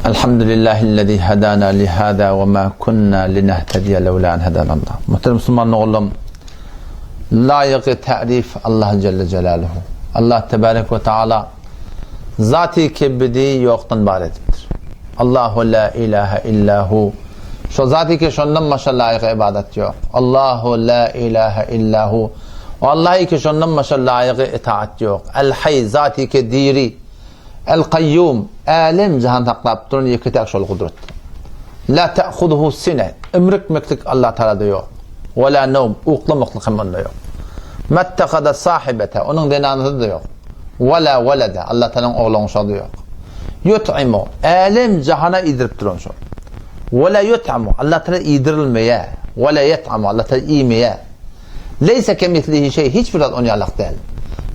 Elhamdülillahillezî hedâna lihâzâ ve mâ kunnâ linehtediye levlâ en hedânallah. Muhterem Müslüman oğullarım, laýyky ta'rif Allah Celle Celaluhu. Allah Tebarek ve Teala Zati kebidi ýokdan bar edipdir. Allahu la ilahe illa hu. Şo zat ki şondan başga laýyk ibadat ýok. Allahu la ilahe illa hu. O Allah ki şondan başga laýyk itaat ýok. El Hayy zat ki diri. El Kayyum älem jahan saklap duran ýeke-täk şol gudrat. La ta'khuduhu sine. Ümrükmeklik Allah Taalada ýok. Ve la nevm uklamaklyk hem onda ýok. Mettekada sahibete onuň zenanasy-da ýok. Ve la velede Allah Taalanyň ogly uşagy-da ýok. Ýut'imu älem jahana iýdirip duran şol. Ve la ýut'amu Allah Taala iýdirilmeýär. Ve la ýet'amu Allah Taala iýmeýär. Leýse kemislihi şeý, hiç bir zat ony ýalak däl.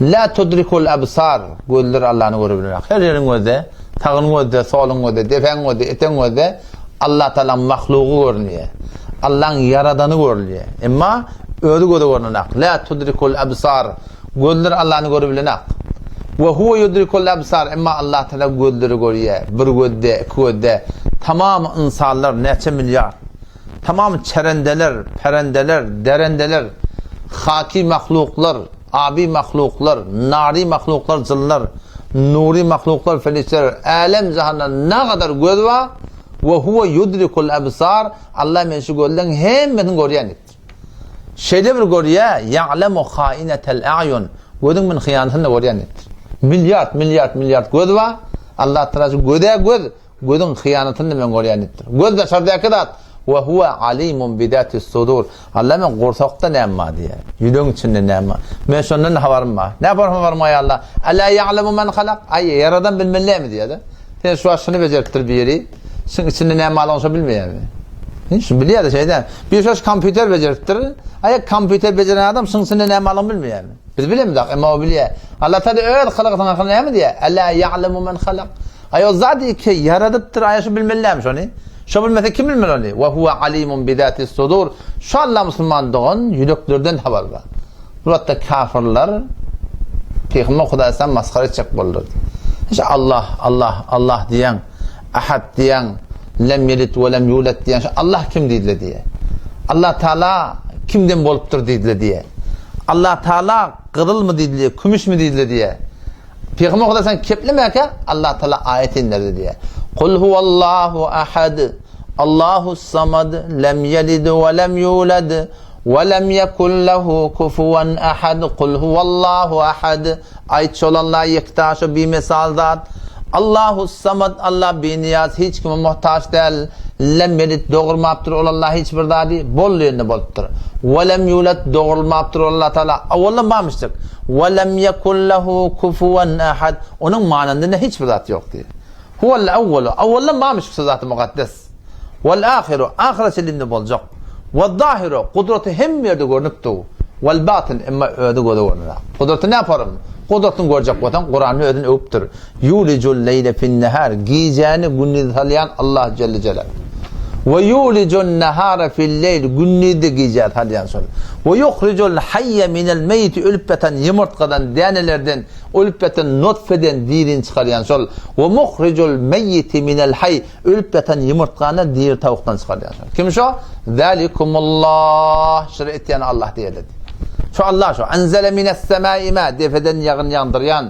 La tudrikul absar, gözler Allany göre bilenok. Her ýeriň gözde, sagyň gözde, soluň gözde, depäň gözde, eteň gözde Allah Tagalaň mahlugy görünýär. Allaň ýaradany görülýär. Emma özi göze görünenok. La tudrikul absar, gözler Allany göre bilenok. We huwe yudrikul absar, emma Allah Tagala gözleri görýär. Bir gözde, iki gözde. Tamam ynsanlar näçe milliard Tamam çerendeler, perendeler, derendeler, haki mahluklar, abi mahluklar, nari mahluklar, jynlar, nuri mahluklar, ferişteler, älem jahanda nagadar göz bar, we huwe yudrikul absar, Allah men şu gözleň hemmesini görýän diýipdir. Şeýle bir görýär, ýa'lemu ha'inetel a'yun, gözüň men hyýanatyny-da görýän diýipdir. Milliard, milliard, milliard göz bar, Allah Taala şu göze göz Gözüň hyýanatyny men görýän diýipdir. Göz daşardaky zat. Ve huve alimun bi zatis sudur. Allah men gursakda näme bar diýýär. Ýüregiň içinde näme bar. Men şondan habarym bar. Näme habarym bar Allah? Ala ya'lemu men halak. Aý ýaradan bilmeli näme diýýär-de. Sen şu wagt şuny bejeripdir biri. Şuň içinde näme barlygyny şo bilmeýärmi? Hiç şuny bilýär-de şeýdä. Bir şoş kompýuter bejeripdir. Aý kompýuter bejeren adam şuň içinde näme barlygyny bilmeýärmi? Biz bilemizok, emma o bilýär. Allah Taala öz halkynyň hakynda näme diýýär? Ala ya'lemu men halak. Aý o zady ki ýaradypdyr, aý şu bilmeli dälmi şony? Şo bilmese kim bilmeli ony? Ve huve alimun bi zatis sudur. Şu Allah musulman dogan ýüreklerden habar bar. Bu wagtda kafirler Pygamber Hudaýdan masgara etjek boldular. Hiç Allah, Allah, Allah diýen, Ahad diýen, lem yelit we lem yulet diýen şu Allah kim diýdiler diýe. Allah Taala kimden bolupdyr diýdiler diýe. Allah Taala gyzylmy diýdiler, kümüşmi diýdiler diýe. Pygamber Hudaý sen keplemäkä Allah Taala aýat inderdi diýýär. Kul huwallahu ahad, Allahus samad, lem yelid we lem yulad, we lem yekun lehu kufuwan ahad. Kul huwallahu ahad. Aýt şol Allah ýekta şo bimesal zat. Allahus samad Allah biniýaz hiç kime muhtaç däl. Lem yelid dogurmapdyr ol Allah hiç bir zady bol diýende bolupdyr. We lem yulad dogrulmapdyr ol Allah Taala awaldan barmyşdyk. We lem yekun lehu kufuwan ahad onuň manynda hiç bir zat ýok diýýär. Huwel awwalu awaldan barmyş şu zaty mukaddes. Wel ahiru ahyra çenli indi boljak. Wez zahiru gudraty hemme ýerde görnüp dur. Wel batyn emma özi göze görünenok. Gudraty näparym? Gudratyny görjek bolsaň Kuranda özüni öwüpdir. Ýulijul leýle fin-nehar, gijäni gündize salýan Allah jelle jelal. We ýulijun nehara fil-leýl, gündizi gijä salýan şol. We ýuhrijul haýýe minel meýiti, ölüp ýatan ýumurtgadan, dänelerden, ölüp ýatan nutfeden dirini çykarýan şol. We muhrijul meýiti minel haý, ölüp ýatan ýumurtgany diri tawukdan çykarýan şol. Kim şo? Zalikumullah, şuny etýän Allah diýildi. Şo Allah şo. Enzele mines-semai ma, depeden ýagyn ýagdyrýan.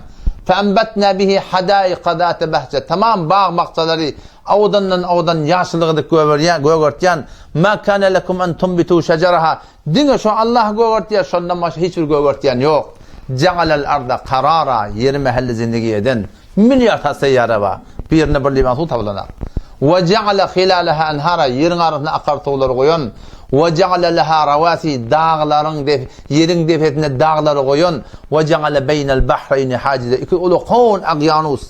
Fe'enbetnâ bihi hadâika zâte behce, tamam bag-bakjalary owadandan-owadan ýaşyllyk edip gögerýän, gögertýän, mâ kâne lekum en tunbitû şejeraha, diňe şo Allah gögertýär, şondan başga hiç bir gögertýän ýok. Jealel arda karara, ýeri mähelli zindigi eden, milliard hat seýýara bar, birinde bir liwan suw tapylanak. We jeale hilâleha enhâra, ýeriň arasynda akar suwlary goýan, we jeale lehâ rawâsi, daglaryň Ýeriň depesinde daglary goýan, we ja'ale beýnel bahreýni hajiza, iki uly kon okeanus,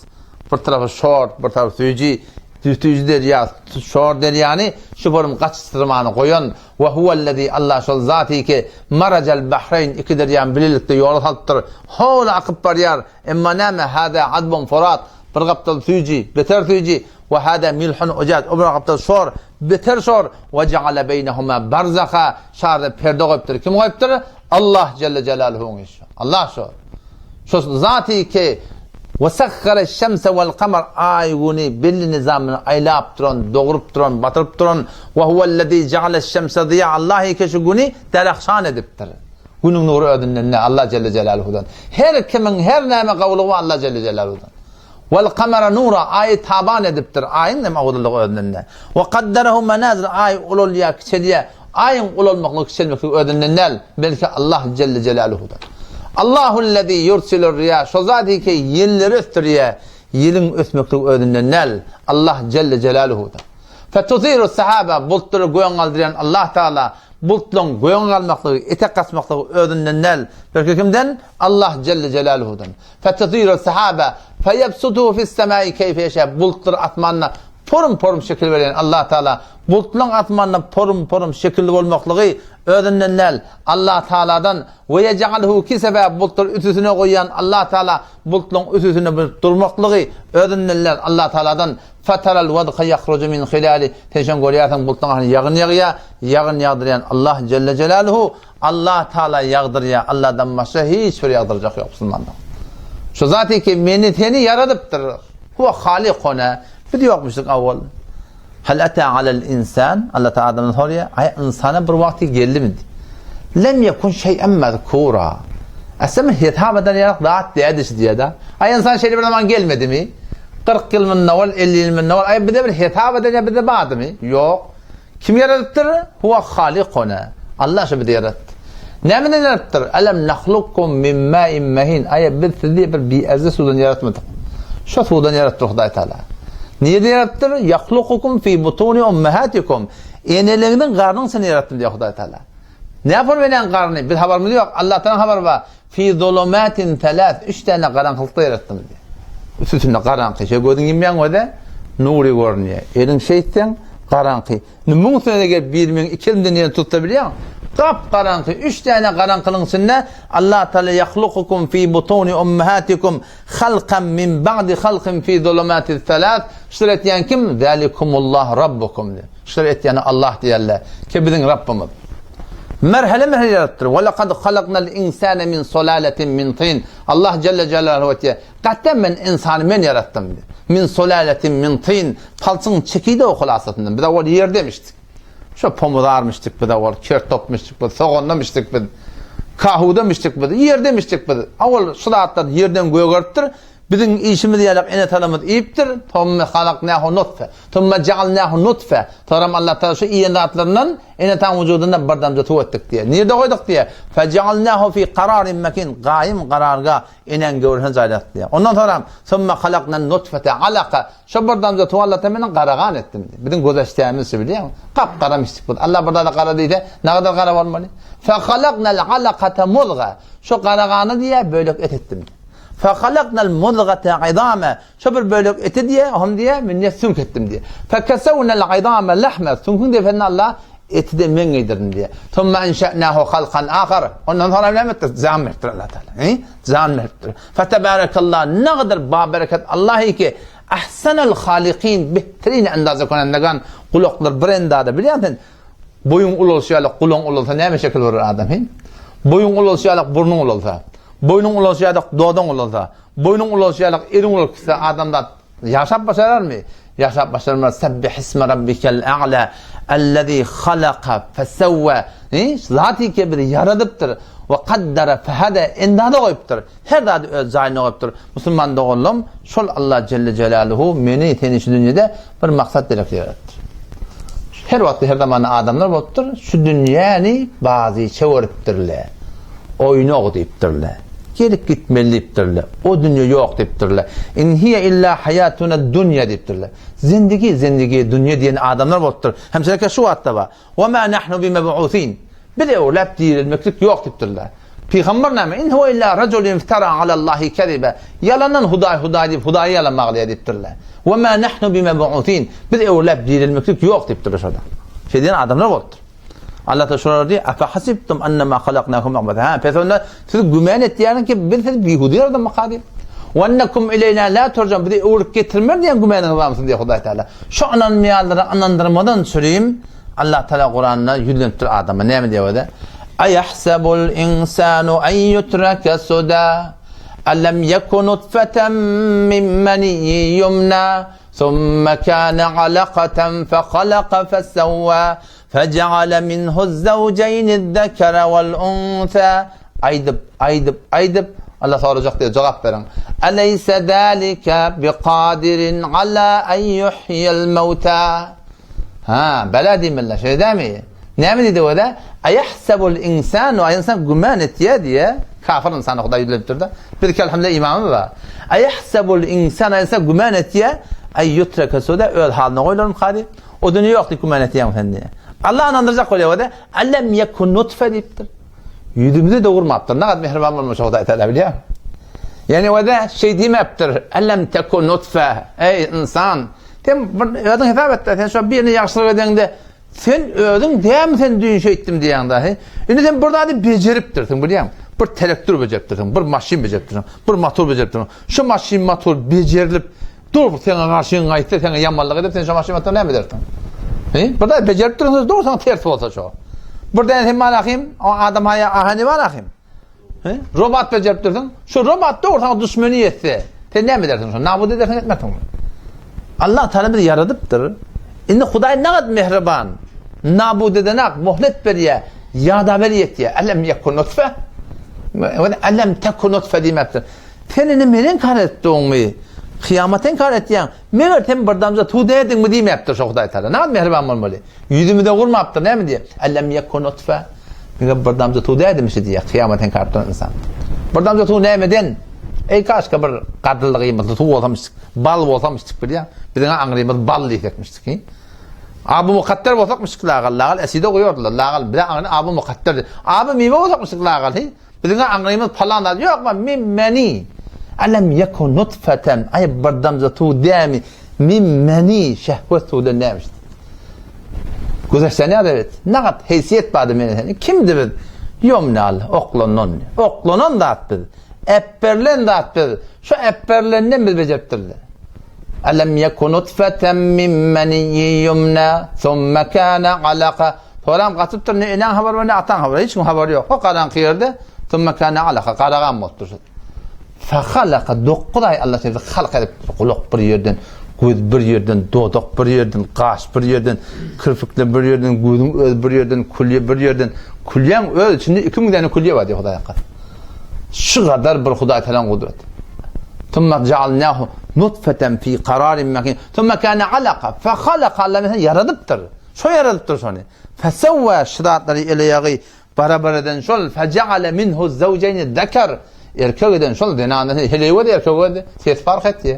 bir tarapy şor, bir tarapy süýji, süýji derýa, şor derýany şu forum gaçyşdyrmany goýan, we huwellezî, Allah şol zaty ki, marajal bahreýn, iki derýany bilelikde ýola salypdyr, howla akyp barýar, emma näme, hâzâ azbun furat, bir gapdal süýji, beter süýji, we hâzâ milhun ujaç, o bir gapdal şor, Beter şor, we ja'ale beýnehuma barzaha, şarda perde goýupdyr. Kim goýupdyr? Allah jelle jelaluhuň işi. Allah şo. Şo zaty ki. We sahhara şemse wal kamar Aý Güni belli nizam bilen aýlap duran, dogrup duran, batyryp duran We huwellezî ja'aleş-şemse ziýa Allah eke şu Güni derahşan edipdir. Günüň nury özünden däl, Allah jelle jelaluhudan. Her kimiň her näme gowulygy bar Allah jelle jelaluhudan. Wal kamara nura Aýy taban edipdir, Aýyň hem gowulygy özünden däl. We kaddarahu manazil Aý ulalýar, kiçelýär. Aýyň ulalmaklygy, kiçelmekligi özünden däl, belki Allah jelle jelaluhudan. Allahullezî ýursilur riýah şol zat ki ýelleri ösdürýär, ýeliň ösmekligi özünden däl, Allah jelle jelaluhudan. Fetuthiru sahaba bultlary göge galdyrýan Allah Taala bultlaryň göge galmaklygy, etek gasmaklygy özünden däl, belki kimden? Allah jelle jelaluhudan. Fetuthiru sahaba feyebsutuhu fis-semai keýfe ýeşâ bultlary asmanda Porum-porum şekil berýän Allatagala bultlaryň asmanda porum-porum şekilli bolmaklygy Özünden däl, Allatagaladan, we ýej'alhu kisefä bultlary üstüsine goýýan Allatagala bultlaryň üstüsine bolup durmaklygy Özünden däl, Allatagaladan, fetaral wedka ýahruju min hilali sen şony görýärsiň bultlaryň arasynda ýagyn ýagýar, ýagyn ýagdyrýan Allah jelle jelaluhu, Allatagala ýagdyrýar, Alladan başga hiç bir ýagdyrjak ýok musulmanlar. Şu zat ki meni seni ýaradypdyr. Huwa halikuna. Biz ýokmuşdyk awwal. Hal ata alal insan? Allah Taala adamdan soraýar, aý ynsana bir wagty geldimi? Lem yekun şeý'en mezkura. Aslynda hesap eder ýaly zat däldi şu diýýär-de. Aý ynsan şeýle bir zaman gelmedimi? 40 ýyl mundan owal, 50 ýyl mundan owal, aý bize bir hesap eder ýaly bize bardymy? Ýok. Kim ýaradypdyr? Huwa halikuna. Allah şu bizi ýaratdy. Nämeden ýaradypdyr? Elem nahlukkum min ma'in mahin. Aýa biz sizi bir biärze suwdan ýaratmadyk. Şo suwdan ýaratdyr Hudaý Taala. Nirede ýaradypdyr? Ýahlukukum fi butuni ummahatikum. Eneleriňiziň garnyň içinde ýaratdym diýýär Hudaý Taala. Näme bolup enäň garny? Biz habarymyz ýok. Allah Taala habary bar. Fi zulumatin selas, üç däne garaňkylykda ýaratdym diýýär. Üstüsinde garaňky, şeý gözüň ýumýaň göze nury görünýär. Eliň şeýtseň garaňky. Indi muň üstüne gelip biri meň iki elimden ýerini tutsa bilýäň, gap-garaňky, üç däne garaňkylygyň içinde Allah Taala ýahlukukum fi butuni ummahatikum halkan min ba'di halkin fi zulumatis selas. Şular etýän kim? Zalikumullah rabbukum diýýär. Şular etýäni Allah diýerler. Ki biziň Rabbymyz. Merhele-merhele ýaradypdyr. Ve lekad halaknal insane min sulaletin min tin. Allah Celle Celaluhu aýtýar, Gatam men ynsany men ýaratdym diýip. Min sulaletin min tin. Palçygyň çekidegi hulasasyndan. Biz owal ýerdemişdik. Şo pomuzarmyşdyk biz owal, kertopmyşdyk biz, sogandamyşdyk biz, kahuwdamyşdyk biz, ýerdemişdik biz. Owal şu zatlar ýerden gögeripdir. Biziň işimiz ýalak ene-atalarymyz iýipdir, Tomme halaknahu nutfe, tumme ja'alnahu nutfe. Soňram Allah Tagala şu iýen zatlaryndan ene-ataň wujudynda bir damja suw etdik diýýär. Nirde goýduk diýýär? Feja'alnahu fi kararin mekin, gaýym kararga enäň göwresine jaýladyk diýýär. Ondan soňram Summe halaknan nutfete alaka, şo bir damja suwy Allah Tagala menden gara gan etdim diýýär. Biziň göz açdämiz şu bilýäňmi? Gap-gara mislik boldy. Allah bir zada gara diýse, nagadar gara bolmaly? Fehalaknal alakate muzga, şo gara gany diýýär, bölek et etdim diýýär. Fehalaknal muzgate izame, şo bir bölek eti diýe, hom diýe, men diýe süňk etdim diýe. Fekesewnel izame lahme, süňküň depesine Allah eti-de men geýdirdim diýe. Summa enşe'nahu halkan ahar, ondan soňra näme etdir? Jan beripdir Allah Taala. He? Jan beripdir. Fetebarekallah, ne kadar babereket Allah ki ahsanel halikin, behterin endaze konendegan, gulaklar bir endada bilýän sen. Boýuň ulalşy ýaly gulagyň ulalsa näme şekil bolar adam he? Boýuň ulalşy ýaly burnuň ulalsa, boýnuň ulalşy ýaly dodagyň ulalsa, boýnuň ulalşy ýaly eliň ulalyp gitse adamzat ýaşap başararmy? Ýaşap başarmaz. Sebbihisme rabbikel a'la ellezî halaka fesewwe. He? Zat ki bizi ýaradypdyr we kaddara fehede endada goýupdyr. Her zady öz jaýynda goýupdyr. Musulman doganlarym, şol Allah Jelle Jelaluhu meni, seni şu dünýede bir maksat berek ýaratdy. Her wagtda, her zamanda adamlar bolupdyr, şu dünýäni bazyça görüpdirler. Oýnak diýipdirler. Gelip gitmeli diýipdirler. O dünýe ýok diýipdirler. In hiýe illa haýatuna dunýa diýipdirler. Zindigi, zindigi, dünýe diýen adamlar bolupdyr. Hemşereke şu wagtda bar. Wa ma nahnu bimeb'usin. Biz öwrüläp dirilmeklik ýok diýipdirler. Pygamber näme? In huwa illa rajulun iftara alallahi kezibe. Ýalandan Hudaý Hudaý diýip Hudaýy ýalan baglaýar diýipdirler. Wa ma nahnu bimeb'usin. Biz öwrüläp dirilmeklik ýok diýipdirler şoda. Şeý diýen adamlar bolupdyr. Allah da şolara diýýär, Afa hasibtum annama halaknakum abasa. Ha, pes onda siz güman etýäňiz ki biz sizi bihuda ýaradamyka diýip. Wa annakum ileýna la turjaun. Bizi öwrüp getirmer diýen gümanyňyz barmy siziň diýýär Hudaý Taala. Şu ynanmaýanlara ynandyrmadan çürim Allah Taala Kuranda ýüzlenipdir adama. Näme diýýär özi? Aýahsabul insanu an yutraka suda. Elem yeku nutfeten min meniyyin yumna, summe kâne alakaten fehalaka fesevvâ, feceale minhu'z-zevceyni'z-zekere vel-unsâ. Aýdyp, aýdyp, aýdyp, Allah sorajak diýýär, jogap beriň. Eleyse zâlike biqâdirin alâ en yuhyi'l mewtâ. Ha, bela diýmeliler, şeýle dälmi? Näme diýdi o-da? Eýahsebul insanu, aý ynsan güman etýär diýýär. Kafir ynsana Hudaý ýüzlenipdir-de. Bizki elhamdülillah imanymyz bar. Eýahsebul insan, aý ynsan güman etýär, aý ýutreke suda, öz halyna goýlarmyka diýip. O dünýe ýok diýip güman etýäňmi sen diýýär. Allah ynandyrjak bolýar o-da. Elem yekun nutfe diýipdir. Ýüzümize dogurmapdyr. Nagat mähriban bolmuş Hudaý Teala bilýär. Ýani o-da şeý diýmepdir. Elem teku nutfe, eý ynsan, sen bir özüň hesap et-de, sen şo birine ýagşylyk edeňde, Sen özüň dämi sen düýn şeýtdim diýýäň dahy. Indi sen bir zady bejeripdirsiň bilýäňmi? Bir telektor bejeripdirsiň, bir maşyn bejeripdirsiň, bir motor bejeripdirsiň. Şu maşyn motor bejerilip dur seňe garşyň gaýtsa, seňe ýamanlyk edip sen şu maşyn motory näme edersiň? He? Bir zady bejeripdirsiň, dur saňa ters bolsa şo. Bir däne sen bar ahym, adam haýa ahany bar ahym. He? Robot bejerip dursuň. Şu robot dogry saňa duşmeni ýetse, sen näme edersiň şony? Nabut edersiň, etmersiňmi? Allah Taala bizi ýaradypdyr. Indi Hudaý nägat mähriban. Nabut edenak, muhlet berýär, ýada ber ýetýär. Elem yekun nutfe. We elem tekun nutfe diýmekdir. Sen indi meni inkar etdiňmi? Kyýamaty inkar etýäň. Meger sen bir damja suw dädiňmi diýmekdir şo Hudaý Taala. Nägat mähriban bolmaly. Ýüzümize gurmapdyr, näme diýýär? Elem ýeku nutfe. Meger bir damja suw dädimi şu diýýär, kyýamat inkar duran ynsan. Bir damja suw nämeden? Eý kaşka bir gadyrly gymmatly suw bolsamyşdyk, bal bolsamyşdyk bilýän. Biziň aňrymyz bal diýsekmişdik. He? Aby mukadder bolsakmyşdyk lagal, lagal eside goýardylar, lagal bize aňry aby mukadder. Aby miwe bolsakmyşdyk lagal, he? Biziň aňrymyz palan zat ýok, min meni. Elem ýeku nutfeten, aý bir damja suw dämi? Min meni şehwet suwdan nämişdi? Güzeşden ýa evet. Nagat heýsiýet bardy meni seni. Kimdi biz? Ýomnal, oklanan. Oklanan zat biz. Äpberilen zat biz. Şu äpberilenden biz bejeripdirler. Elem yeku nutfeten min meniyyin yumna, thumma kana alaka. Soram gaçypdyr, ne eneň habary bar, ne ataň habary, hiç kim habary ýok. O garaňky ýerde thumma kana alaka, garagan bolupdyr. Fehalaka, dokuz aý Allah sizi halk edipdir. Gulak bir ýerden, göz bir ýerden, dodak bir ýerden, gaş bir ýerden, kirpikler bir ýerden, gözüň özi bir ýerden, külýe bir ýerden. Külýäň öz içinde 2000 däne külýe bar diýýär Hudaý hakka. Şu gadar bir Hudaý Tagalaň gudraty. Thumma ja'alnahu nutfeten fi kararin mekin. Thumma kana alaka fehalaka Allah seni ýaradypdyr. Şo ýaradypdyr şony. Fesewwa şu zatlary ele ýagy Barabar eden şol, fejeale minhu zewjeýni zeker, erkek eden şol, zenandan heleý boldy, erkek boldy, ses fark etýär,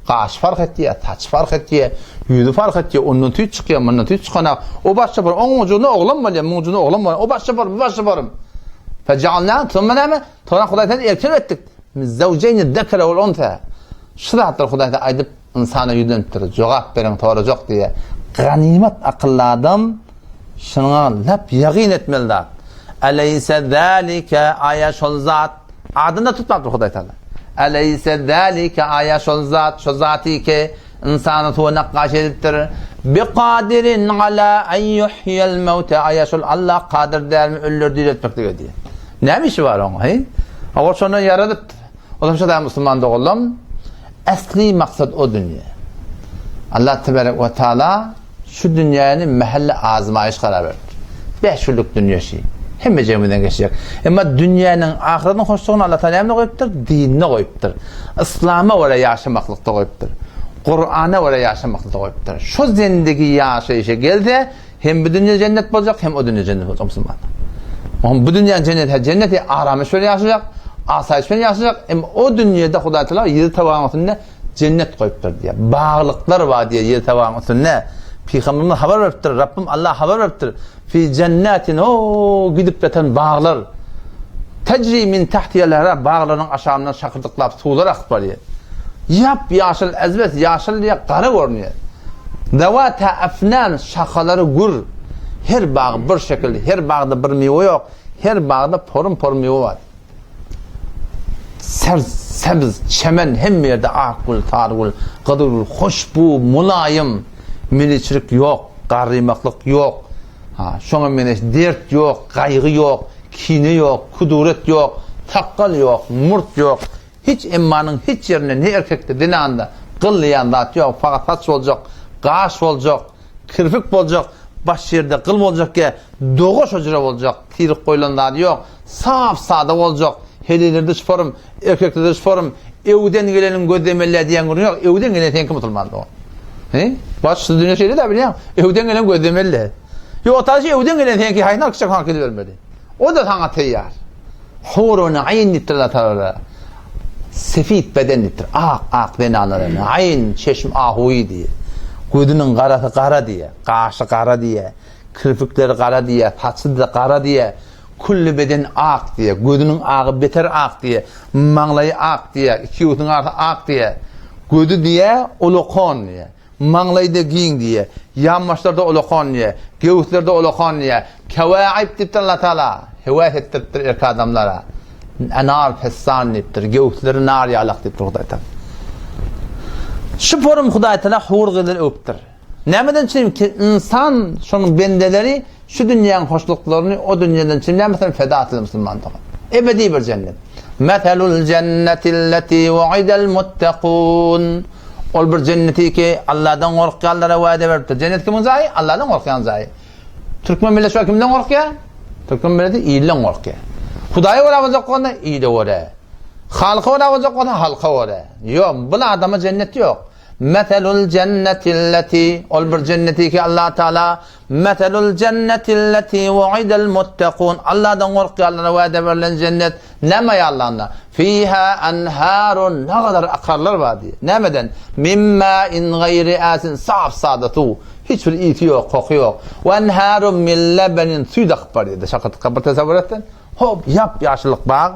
gaş fark etýär, saç fark etýär, ýüzi fark etýär, ondan tüýt çykýar, mundan tüýt çykanak, o baş çapar, oň ujunda oglan bolýar, muň ujunda oglan bolýar, o baş çapar, bu baş çaparym. Fejealna, soňra näme? Soňra Hudaý seni erkek etdik. Zewjeýni zekere wal unsa. Şu zatlary Hudaý aýdyp Ynsana ýüzlenipdir, jogap beriň sorajak diýýär. Ganymat akylly adam şuňa lap ýagyn etmeli zat. Eleýse zalike aýa şol zat adyny-da tutmapdyr Hudaý Taala. Eleýse zalike aýa şol zat, şo zaty ki ynsany suwa nakgaş edipdir. Biqadirin ala en yuhyel mewte aýa şol Allah kadyr dälmi ölüleri diriltmeklige diýýär. Näme işi bar oňa, heý? Ol şondan ýaradypdyr. Olam şo da musulman doganlarym, äsli maksat o dünýe. Allah tebarek we taala şu dünýäni mähelle azmaýyş karar beripdir. 5 günlük dünýe şi. Hemme jemizden geçjek. Emma dünýäniň ahyretiniň hoşlugyny Allah taala näme goýupdyr? Dinine goýupdyr. Yslama görä ýaşamaklykda goýupdyr. Kur'ana görä ýaşamaklykda goýupdyr. Şu zendigi ýaşaýşa gelse, Hem bu dünýe jennet boljak, hem o dünýe jennet boljak musulman. Oňa bu dünýäniň jenneti, jenneti aramyş bilen ýaşajak, asaýyş bilen ýaşajak, hem o dünýede Hudaý Teala ýedi tabagyň üstünde jennet goýupdyr diýýär. Baglyklar bar diýýär ýedi tabagyň üstünde. Pygamberimiz habar beripdir, Rabbim Allah habar beripdir. Fi jennetin o gidip ýatan baglar. Tejri min tahtiha baglaryň aşagyndan şakyrdyklap suwlar akyp barýar. Ýap ýaşyl ezbet ýaşyl diýýär, gara görünýär. Zewata afnan, şahalary gür. Her bag bir şekil, her bagda bir miwe ýok, her bagda porum-porum miwe bar. Ser, sebz, çemen hemme ýerde ak gül, sary gül, gyzyl gül, hoşbu, mulaýym. Miliçilik ýok, garrymaklyk ýok. Ha, şoňa meňzeş dert ýok, gaýgy ýok, kine ýok, kuduret ýok, sakgal ýok, murt ýok. Hiç emmanyň hiç ýerinde ne erkekde, zenanda gyl diýen zat ýok. Fakat saç boljak, gaş boljak, kirpik boljak, baş ýerde gyl boljak ýa doga şo jüre boljak. Tirik goýlan zady ýok. Sap sada boljak. Heleýlerde şu forum, erkeklerde şu forum. Öwden geleniň gözlemeli diýen gürrüň ýok. Öwden gelen seňki musulman dogan. He? Baş şu dünýä şeýle-dä bilýäň. Öwden gelen gözlemeli. Ýok, taşy öwden gelen seňki haýsyny alyp gitjek saňa gelibermeli. O-da saňa teýýar. Hurun aýn diýipdir Allah Tagala. Sefit beden diýipdir. Ak, ak zenanlar ene. Aýn, çeşm ahuýy diýýär. Gözüniň garasy gara diýýär. Gaşy gara diýýär. Kirpikleri gara diýýär. Saçy-da gara diýýär. Külli beden ak diýýär. Gözüniň agy beter ak diýýär. Maňlaýy ak diýýär. Iki ýuwduň arasy ak diýýär. Gözi diýýär, ulakan diýýär. Maňlaýda giň diýýär. Ýanbaşlarda ulakan diýýär. Göwüslerde ulakan diýýär. Kewaib diýipdir Allah Taala. Höwes etdiripdir erkek adamlara. Enar fessan diýipdir. Göwüsleri nar ýalak diýipdir Hudaý Taala. Şu forum Hudaý Taala hur gyzlary öwüpdir. Nämeden üçin insan şonuň bendeleri Şu dünýäň hoşluklaryny o dünýeden çimlämeseň feda etmeli musulman dogan. Ebedi bir jennet. Meselul jennetilleti wuidel muttakun. Ol bir jenneti ki Allahdan gorkýanlara wada beripdir. Jennet kimiň jaýy? Allahdan gorkýan jaýy. Türkmen milleti şu kimden gorkýar? Türkmen milleti ilden gorkýar. Hudaýa görä boljak bolsa ile görä. Halka görä boljak bolsa halka görä. Ýok, bu adama jennet ýok. Meselul jennetilleti ol bir jenneti ki Allah Taala Meselul jennetilleti wuidel muttakun Allahdan gorkýanlara wada berlen jennet näme ýaly onda? Fiha enharun nagadar akarlar bar diýýär. Nämeden? Min ma'in gaýri asin saf sada suw. Hiç bir ysy ýok, koky ýok. We enharun min lebenin süýt akyp barýar. Şakytga bir tesewür etsin. Hop, ýap-ýaşyllyk bag.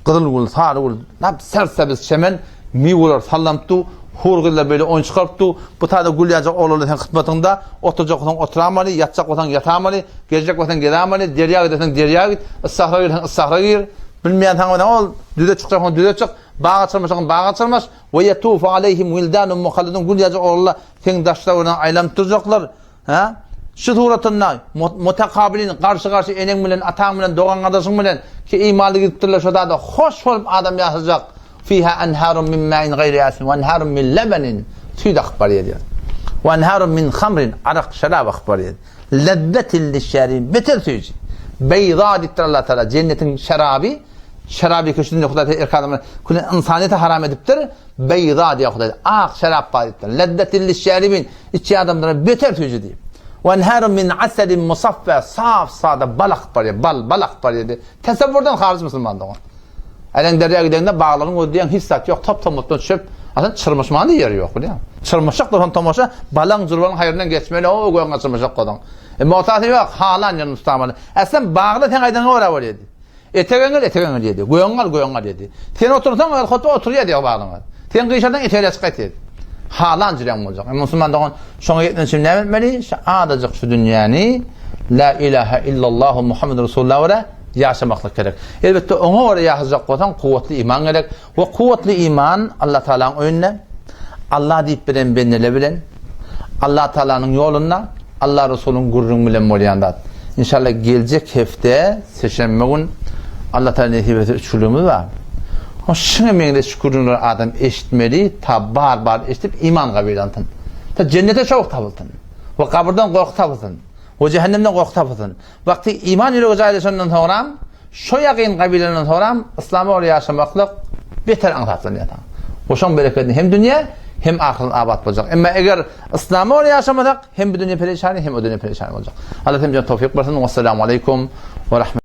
Gyzyl gül, sary gül, nap ser-sebiz çemen, miweler sallanyp dur, hur gyzlar beýle oýun çykaryp dur. Bu taýda gül ýaljak oglanlar seň hyzmatyňda, oturjak bolsaň oturamaly, ýatjak bolsaň ýatamaly, gezjek bolsaň gezamaly, derýa gideseň derýa git, yssahra girseň yssahra gir. Bilmeýän saňa bolsaň ol düze çykjak bolsaň düze çyk, baga çyrmaşagyň baga çyrmaş. We ýetufu aleýhim wildanun muhalladun gül ýaljak oglanlar seň daşlaryňdan aýlanyp durjaklar. Hä? Şu suratynda mutakabilin garşy-garşy eneň bilen, ataň bilen, dogan-gardaşyň bilen ki imanly gidipdirler şo zada hoş bolup adam ýaşajak. Fiha enharun min ma'in gaýri asin we enharun min lebenin süýt akyp barýar diýýär. We enharun min hamrin arak, şerap akyp barýar. Lezzetin lişşaribin beter süýji. Beýza diýipdir Allah Taala jennetiň şeraby şeraby ki şu dünýe Hudaý erkek adamlar küle ynsanyýete haram edipdir. Beýza diýýär Hudaý. Ak şerap bar diýipdir. Lezzetin lişşaribin Içýän adamlara beter süýji diýip. We enharun min aselin musaffa saf sada bal akyp barýar. Bal, bal akyp barýar diýip. Tesewwürden haryj musulman dogan. Äleň derýa gideňde baglaryň gözleýäň hiç zat ýok. Top-tomutdan düşüp, aslynda çyrmyşmany ýeri ýok bilýäň. Çyrmyşak dursan tomaşa, balaň jurbalyň haýryndan geçmeli, o göňe çyrmyşak bolsaň. Emma otasy ýok, halan ýerini tutamaly. Aslynda bagda seň aýdanyňa görä bolýar diýip. Etegiňi al, etegiňi al diýdi. Göňüňi al, göňüňi al diýdi. Sen otursaň, öz hotba oturýar diýdi baglaňa. Sen gyşarsaň, etegini açyk gaýtýar. Halan jüregiň boljak. Emma musulman dogan şoňa ýetmek üçin näme etmeli? Şu azajyk şu dünýäni La ilaha illallah Muhammed Resulullah görä ýaşamaklyk gerek. Elbetde oňa görä ýaşajak bolsaň kuwwatly iman gerek. We kuwwatly iman Allah Taalanyň öýünde, Allah diýip bilen bendeler bilen, Allah Taalanyň ýolunda, Allah Resulyň gürrüňi bilen bolýan zat. Inşallah geljek hepde seşenbe gün Allah Taala nesip etse üç günlügimiz bar. Hoş şuňa meňzeş gürrüňleri adam eşitmeli, ta bar-bar eşidip iman gabyl alsyn. Ta jennete şowk tapylsyn. We gabyrdan gorky tapylsyn. We cehennemden gorky tapylsyn. Wagty iman ýürege jaýlaşandan soňram, şo ýagyn gabylandan soňram yslama görä ýaşamaklyk beter aňsatlanýar saňa. We şoň berekedine hem dünýä, hem ahyret abat boljak. Emma eger yslama görä ýaşamasak, hem bu dünýe perişany, hem o dünýe perişany boljak. Allah hemmämize towfyk bersin. Wessalamu aleýkum we rahmetullah.